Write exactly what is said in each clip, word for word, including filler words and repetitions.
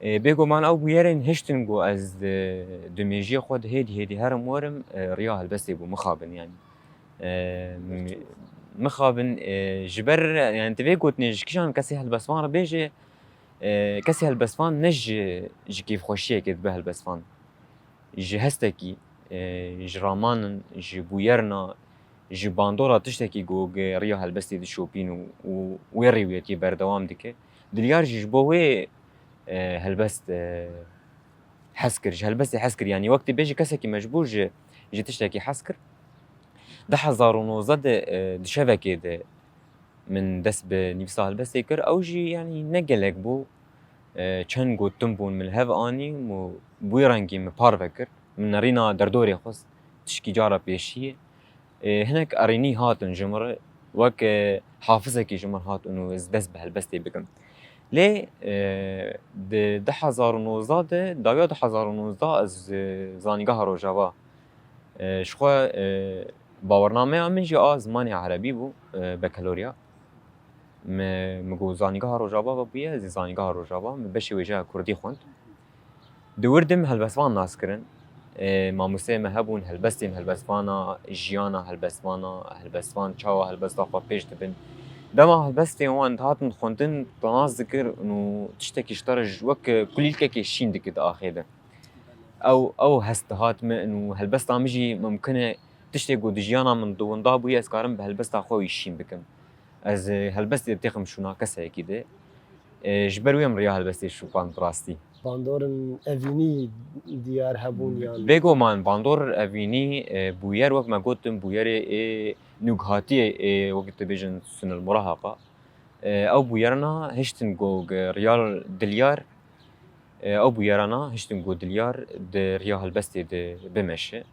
E, bêguman ew bûyerên hiştin ku ez di, di mêjiyê xwe de hêdî hêdî herim werim, e, riya helbestê bû mixabin yani. E, mi-, mixabin, e, ji ber yani divê gotinê ji kîjan kesê helbestvan re bêje, e, kesê helbestvan ne ji, ji kêfxweşiyekê dibe helbestvan. Ji hestekî, e, ji ramanin, ji bûyerna, ji bandora tiştekî ku riya helbestê dişopîn û, û wê rêwiyetiyê berdewam dike. Dilyar jî ji bo wê, e, helbest, e, hez kir, ji helbestê hez kir. Yanî wek tu bêjî kesekî mecbûr ji, ji tiştekî hez kir. Du hezar û nozdeh de, e, di şevekê de min dest bi nivîsa helbestê kir. Ew jî yanî ne gelek bû. E, çend got tim bûn min li hev anî û bi wî rengî min parve kir. Min nerîna derdorê xwest, tişkî cara pêşiyê. E, hinek erênî hatin ji min re, wek, e, hafizekî ji min hatin û ez dest bi helbestê bikim. Lê, e, di du hezar û nozdeh de, dawiya du hezar û nozdeh ez, e, zanîngeha Rojava, e, ji xwe, e, bawernameya min jî a zimanê erebî bû, e, bakalorya. Me, me got zanîngeha Rojava ve bûye, ez ê zanîngeha Rojava, me beşê wêjeya kurdî xwend. Di wir de min helbestvan nas kirin. E, mamosteyê me hebûn, helbestên helbestvana, jiyana helbestvana, helbestvan çawa helbesta xwe pêş dibin. Dema helbestên wan dihatin xwendin, te nas dikir û tiştekî ji te re ji wek kulîlkekê şîn dikir di axê de. Ew, ew hest dihat min û helbesta min jî mimkun e tiştê ku di jiyana min di winda bûye, ez karim bi helbesta xwe wî şîn bikim. Ez, e, helbestê têxim şûna kesayekî de. E, ji ber wê min riya helbestê şopand bi rastî. Bandorên evînî diyar hebûn yan? Bêguman bandor evînî, e, bûyer wek me gotin bûyerê ê nûghatiyê ê wek dibêjin sunil murahaqa. E, ew bûyerna hiştin ku riya dilyar, e, ew bûyerana hiştin ku dilyar di riya helbestê de bimeşe.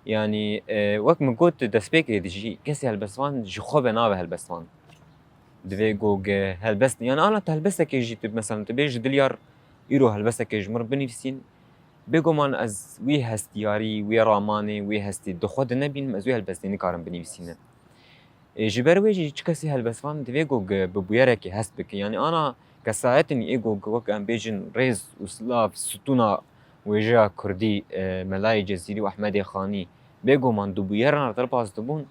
Yanî, e, wek min got destpêkê de jî kesê helbestvan ji xwe ve nabe helbestvan. Divê ku ge-, helbest, yani ana tu helbestekê jî tu, mesela tu bê ji dilyar îro helbestekê ji min re binivîsîn, bêguman ez wî hestiyarî, wê ramanê, wê hestê di xwe de nebînim, ez wê helbestê nikarim binivîsînim. Ê, ji ber wê jî çi kesê helbestvan divê ku ge-, bi bûyerekê hest bike. Yani ana kesayetên ê ku ge-, wek em bêjin rêz û silav, stûna wêjeya kurdî, e, Melayê Cezîrî û Ehmedê Xanî, bêguman di bûyeran re derbas dibûn,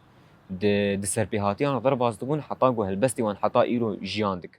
di, di serpêhatiyan re derbas dibûn, heta ku helbestê wan heta îro jiyan dike.